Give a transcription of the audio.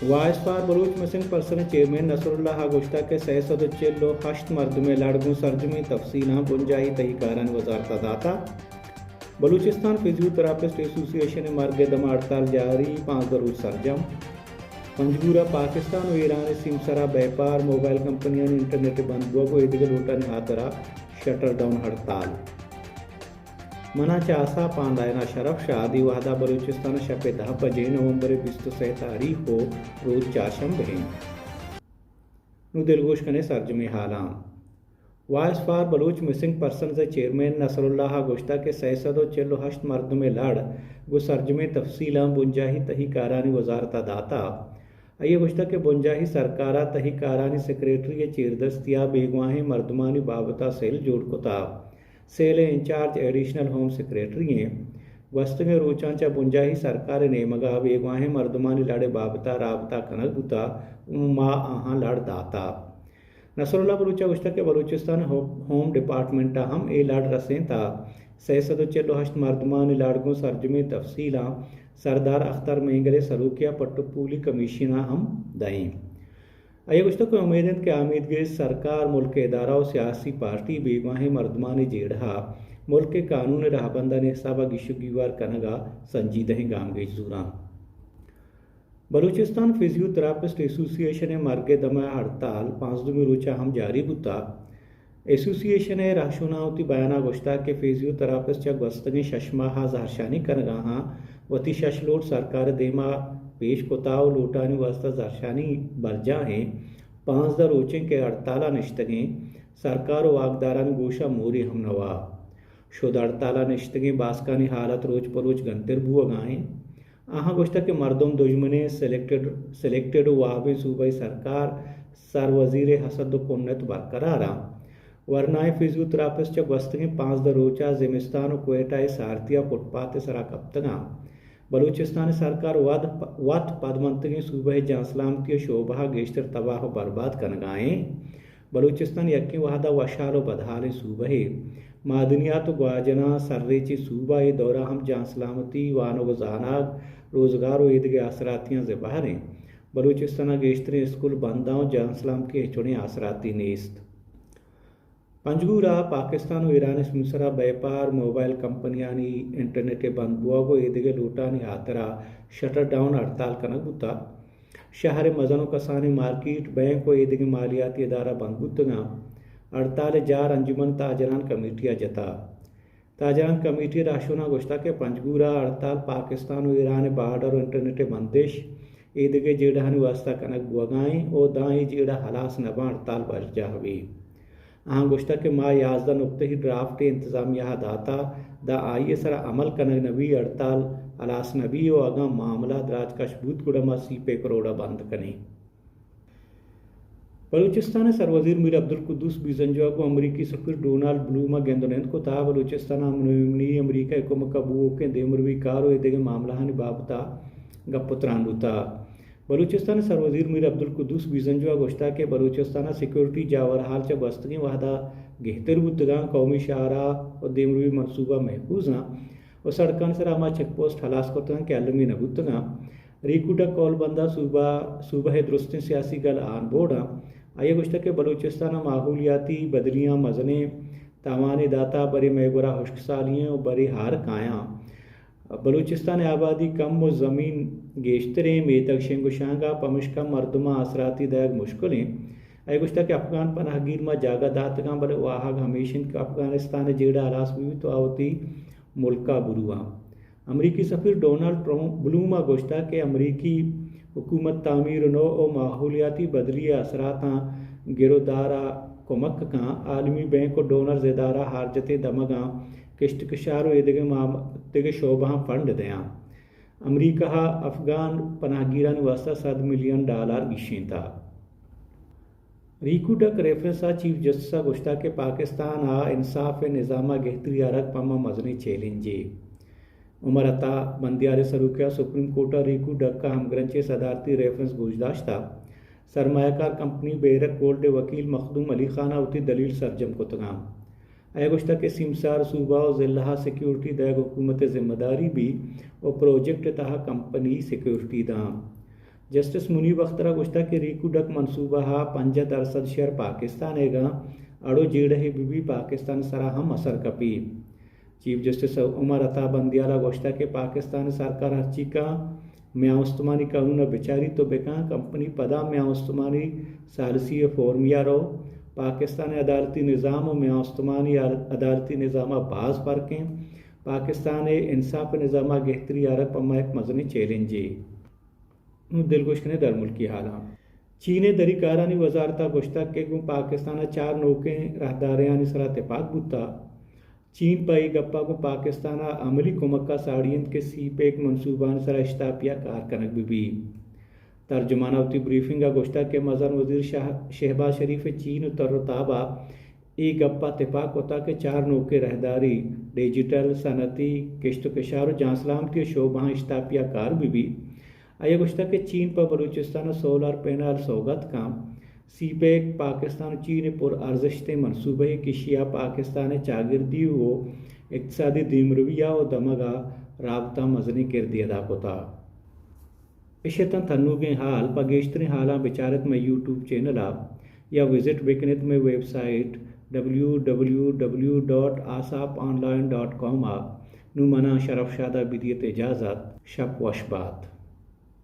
Voice for Baloch missing person chairman Nasrullah ءَ گوشتگ کہ سئے سد ءُ چل ءُ ہشت مردمے لڑ گوں سرجمیں تفصیلاں بنجاہی تہی کارانی وزارت ءَ داتگ۔ بلوچستان فزیو تھراپسٹ ایسوسی ایشن ءِ مرگ ءِ دمگ ءَ ہڑتال جاری، پانزدہ روچ سرجم۔ پنجگور ءَ پاکستان ءُ ایران ءِ سیمسر ءَ بیپار، موبائل کمپنیانی انٹرنیٹ بند بوگ ءُ ایدگہ لوٹانی ہاترا شٹر ڈاؤن ہڑتال۔ من ءَ چہ آساپ آنلاین ءَ شرف شاد۔ اے وہد ءَ بلوچستان ءَ شپ ءِ دہ بجے، نومبر ءِ بیست ءُ سئے تاریخ ءُ روچ چارشنبہ اِنت۔ نوں دلگوش کنیں سرجمیں ہالاں۔ Voice for Baloch missing persons ءِ چیئرمین نصر اللہ ءَ گوشتگ کہ سئے سد ءُ چل ءُ ہشت مردم ءِ لڑ گوں سرجمیں تفصیلاں بنجاہی تہی کارانی وزارت ءَ داتگ۔ آئی ءَ گوشتگ کہ بنجاہی سرکار ءَ تہی کارانی سیکریٹری ءِ چیردستی ءَ بیگواہیں مردمانی بابت ءَ سیل جوڑ کتگ۔ سیل ءِ انچارج ایڈیشنل ہوم سیکریٹری اِنت۔ گوستگیں روچاں چہ بنجاہی سرکار ءِ نیمگ ءَ بیگواہیں مردمانی لڑ ءِ بابت ءَ رابطہ کنگ بوتگ ءُ ما آہاں لڑ داتگ۔ نصر اللہ بلوچ ءَ گوشتگ کہ بلوچستان ءِ ہو-، ہوم ڈیپارٹمنٹ ءَ ہم اے لڑ رسینتگ۔ سئے سد ءُ چل ءُ ہشت مردمانی لڑ گوں سرجمیں تفصیلاں سردار اختر مینگل ءِ سروکی ءَ پٹ ءُ پولی کمیشن ءَ ہم دئیں۔ آئی ءَ گوشتگ کہ امید اِنت کہ آمیدگیں سرکار، ملک ءِ ادارہ ءُ سیاسی پارٹی بیگواہیں مردمانی جیڑہ ءَ ملک ءِ قانون ءِ رہبندانی حساب ءَ گیش ءُ گیوار کنگ ءَ سنجیدہیں گامگیج زوراں۔ بلوچستان فزیو تھراپسٹ ایسوسی ایشن ءِ مرگ ءِ دمگ ءَ ہڑتال پانزدہمی روچ ءَ ہم جاری بوتگ۔ ایسوسی ایشن ءِ رہشوناں وتی بیان ءَ گوشتگ کہ فزیو تھراپسٹ چہ گوستگیں شش ماہ ءَ زہرشانی کنگ ءَ آں، وتی شش لوٹ سرکار ءِ دیم ءَ پیش کتگ ءُ لوٹانی واستہ زہرشانی برجاہ اِنت۔ پانزدہ روچ اِنت کہ ہڑتال ءَ نشتگ ایں، سرکار ءُ واکدارانی گوش ءَ مورے ہم نہ وارت۔ شد ہڑتال ءَ نشتگیں باسکانی حالت روچ پہ روچ گنتر بوگ ءَ اِنت۔ آہاں گوشتگ کہ مردم دژمنیں سلیکٹڈ، سلیکٹڈ ءُ وابیں صوبائی سرکار سر وزیر ءِ حسد ءُ کنت برقرار اَنت۔ ورنائیں فزیو تھراپسٹ چہ گوستگیں پانزدہ روچ ءَ زمستان ءُ کوئٹہ ءِ سارتی ءَ فٹ پاتھ ءِ سرا کپتگ اَنت۔ بلوچستان ءِ سرکار وت، وت پدمنتگیں صوبہ ءِ جان سلامتی ءِ شعبہ ءَ گیشتر تباہ ءُ برباد کنگ ءَ اِنت۔ بلوچستان یکیں وہد ءَ وشحال ءُ بدحالیں صوبہے۔ معدنیات ءُ گواجناں سرریچیں صوبہ اے دور ءَ ہم جان سلامتی، وانگ ءُ زانگ، روزگار ءُ ایدگہ آسراتیاں زبہر اِنت۔ بلوچستان ءَ گیشتریں اسکول بند اَنت ءُ جان سلامتی ءِ ہچ وڑیں آسراتی نیست۔ پنجگور ءَ پاکستان ءُ ایران ءِ سیمسر ءَ بیپار، موبائل کمپنیانی انٹرنیٹ ءِ بند بوگ ءُ ایدگہ لوٹانی ہاترا شٹر ڈاؤن ہڑتال کنگ بوتگ۔ شہر ءِ مزن ءُ کسانیں مارکیٹ، بینک ءُ ایدگہ مالیاتی ادارہ بند بوتگ اَنت۔ ہڑتال ءِ جار انجمن تاجران کمیٹی ءَ جتگ۔ تاجران کمیٹی ءِ رہشوناں گوشتگ کہ پنجگور ءَ ہڑتال پاکستان ءُ ایران ءِ بارڈر ءُ انٹرنیٹ ءِ بندش، ایدگہ جیڑہانی واستہ کنگ بوگ ءَ اِنت ءُ داں اے جیڑہ ہلاس نہ باں ہڑتال برجاہ بیت۔ آہاں گوشتگ کہ ما یازدہ نکتہی ڈرافٹے انتظامیہ ءَ داتگ، داں آئی ءِ سرا عمل کنگ نہ بیت، ہڑتال ہلاس نہ بیت ءُ اگاں معاملہ دراجکش بوت گڑا ما سی پہ کروڑ ءَ بند کنیں۔ بلوچستان ءِ سروزیر میر عبدالقدوس بیزنجو ءَ گوں امریکی سفیر ڈونالڈ بلوم ءَ گند ءُ نند کتگ۔ بلوچستان ءَ امن ءُ ایمنی، امریکہ ءِ کمک ءَ بوؤکیں دیمروی کار ءُ ایدگہ معاملہانی بابت ءَ گپ ءُ تران بوتگ۔ بلوچستان ءِ سروزیر میر عبدالقدوس بیزنجو ءَ گوشتگ کہ بلوچستان ءَ سیکورٹی جاور حال چہ گوستگیں وہد ءَ گہتر بوتگ اَنت، قومی شاہراہ ءُ دیمروی منصوبہ محفوظ اَنت ءُ سڑکانی سرا ہما چیک پوسٹ ہلاس کرتگ اَنت کہ المی نہ بوتگ اَنت۔ ریکو ڈک کولبند ءَ صوبہ، صوبہ ءِ درستیں سیاسی گل آن بورڈ اَنت۔ آئی ءَ گوشتگ کہ بلوچستان ءَ ماحولیاتی بدلیاں مزنیں تاوانے داتگ، برے مئے گورا ہشکسالی اِنت ءُ برے ہار کایاں۔ بلوچستان ءِ آبادی کم ءُ زمین گیشتریں، میتگ شنگ ءُ شانگ ءَ، پمشکا مردماں آسراتی دئیگ مشکل اِنت۔ آئی ءَ گوشتگ کہ افغان پناہ گیر ما جاگہ داتگ اَنت، بلے واہگ ہمیش اِنت کہ افغانستان ءِ جیڑہ ہلاس بہ بیت ءُ آ وتی ملک ءَ برو اَنت۔ امریکی سفیر ڈونلڈ ٹرمپ، بلوم ءَ گوشتگ کہ امریکی حکومت تعمیر نو ءُ ماحولیاتی بدلی ءِ اثراتاں گر ءُ دار ءَ کمک کنت۔ عالمی بینک ءُ ڈونرز ادارہ ہارجتیں دمگاں کشت ءُ کشار ءُ ایدگہ مام-، دگہ شعبہاں فنڈ دیاں۔ امریکہ ءَ افغان پناہ گیرانی واستہ صد ملین ڈالر گیشینتگ۔ ریکو ڈک ریفرنس ءَ چیف جسٹس ءَ گوشتگ کہ پاکستان ءَ انصاف ءِ نظام ءَ گہتری آرگ پہ ما مزنیں چیلنجے۔ عمر عطا بندیال ءِ سروکی ءَ سپریم کورٹ ءَ ریکو ڈک ءِ ہمگرنچیں صدارتی ریفرنس گوشداشت ءَ سرمایہ کار کمپنی بیرک گولڈ ءِ وکیل مخدوم علی خان ءَ وتی دلیل سرجم کتگ اَنت۔ آئی ءَ گوشتگ کہ سیمسار صوبہ ءُ ضلع ءَ سیکیورٹی دئیگ حکومت ءِ ذمہ داری بیت ءُ پروجیکٹ ءِ تہا کمپنی سیکیورٹی داں۔ جسٹس منیب اختر ءَ گوشتگ کہ ریکو ڈک منصوبہ ءَ پنجاہ درسد شیئر پاکستان ئیگ ءَ، اڑ ءُ جیڑہے بہ بی پاکستان ءِ سرا ہم اثر کپی۔ چیف جسٹس عمر عطا بندیال ءَ گوشتگ کہ پاکستان ءِ سرکار ہرچی کاں میان استمانی قانون ءَ بچاریت ءُ بکاں، کمپنی پدا میان استمانی ثالثی ءِ فورمیا رو، پاکستان ءِ عدالتی نظام ءُ میان استمانی عدالتی نظام ءَ باز فرق ایں، پاکستان ءِ انصاف ءِ نظام ءَ گہتری آرگ پہ ما یک مزنیں چیلنجے۔ نوں دلگوش کنیں درملکی حالاں۔ چین ءِ دری کارانی وزارت ءَ گوشتگ کہ گوں پاکستان ءَ چار نوکیں راہداریانی سرا تپاک بوتگ۔ چین پہ اے گپ ءَ گوں پاکستان ءَ عملی کمک ءَ ساڑی اِنت کہ سی پیک منصوبہانی سرا اشتاپی ءَ کار کنگ بہ بیت۔ ترجمان ءَ وتی بریفنگ ءَ گوشتگ کہ مزن وزیر شہ-، شہباز شریف ءِ چین ءِ تر ءُ تاب ءَ اے گپ ءَ تپاک کتگ کہ چار نوکیں راہداری، ڈیجیٹل، صنعتی، کشت ءُ کشار ءُ جان سلامتی ءِ شعبہاں اشتاپی ءَ کار بہ بیت۔ آئی ءَ گوشتگ کہ چین پہ بلوچستان ءَ سولر پینل سوگات کنت۔ سی پیک پاکستان ءُ چین ءِ پر ارزشتیں منصوبہ اے، کہ ایشی ءَ پاکستان ءِ چاگردی ءُ اقتصادی دیمروی ءَ ءُ دمگ ءَ رابطہ ءَ مزنیں کردے ادا کتگ۔ اش اتنت تنوگیں حال۔ پہ گیشتریں حالاں بچار ات مئے یوٹیوب چینل ءَ یا وزٹ بہ کن ات مئے website W W W dot Aasap online dot com ءَ۔ نوں منا شرف شاد ءَ بدیت اجازت۔ شپ وش بات۔